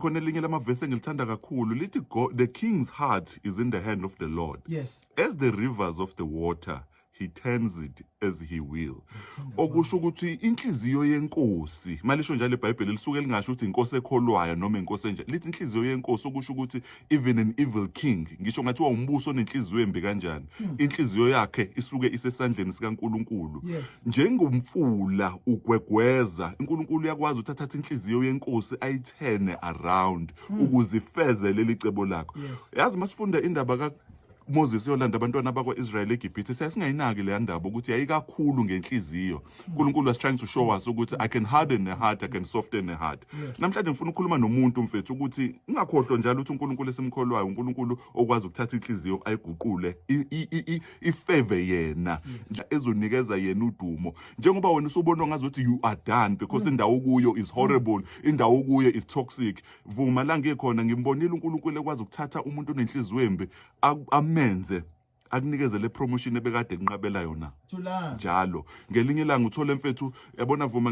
Khona elinye lamavesi engilithanda kakhulu, lithi, "The king's heart is in the hand of the Lord. As the rivers of the water, he turns it as he will." Okusho ukuthi inhliziyo yenkosi, malisho njalo iBhayibheli, lisuke lingasho ukuthi inkosi ekholwayo noma inkosi enje. Lithi inhliziyo yenkosi, okusho ukuthi even an evil king, ngisho ngathiwa umbuso onenhliziyo embi kanjani, inhliziyo yakhe isuke isesandleni sikaNkuluNkulu. Njengomfula ugwegweza, uNkulunkulu uyakwazi ukuthi athathe inhliziyo yenkosi ayi-turn around ukuze ifeze leli cebo lakho. Yazi, masifunda indaba ka Moses yolanda abantwana bakwa-Israel eGibhithe, siyasingayinaki leya ndaba ukuthi yayikakhulu ngenhliziyo. uNkulunkulu was trying to show us ukuthi I can harden a heart, I can soften a heart. Namhlanje ngifuna ukukhuluma nomuntu, mfethu, ukuthi ungakhohlwa njalo ukuthi uNkulunkulu esimkholwayo uNkulunkulu okwazi ukuthatha inhliziyo ayiguqule ifeve yena, ezonikeza yena udumo. Njengoba wena usubona ngazuthi you are done because indawo kuyo is horrible, indawo kuyo is toxic, vuma la ngikhona, ngimbonile uNkulunkulu ekwazi ukuthatha umuntu onenhliziyo embi amenze akunikeze le promotion ebekade kunqabela yona. Thulani. Njalo ngelinye ilanga uthole, mfethu, yabona, vuma.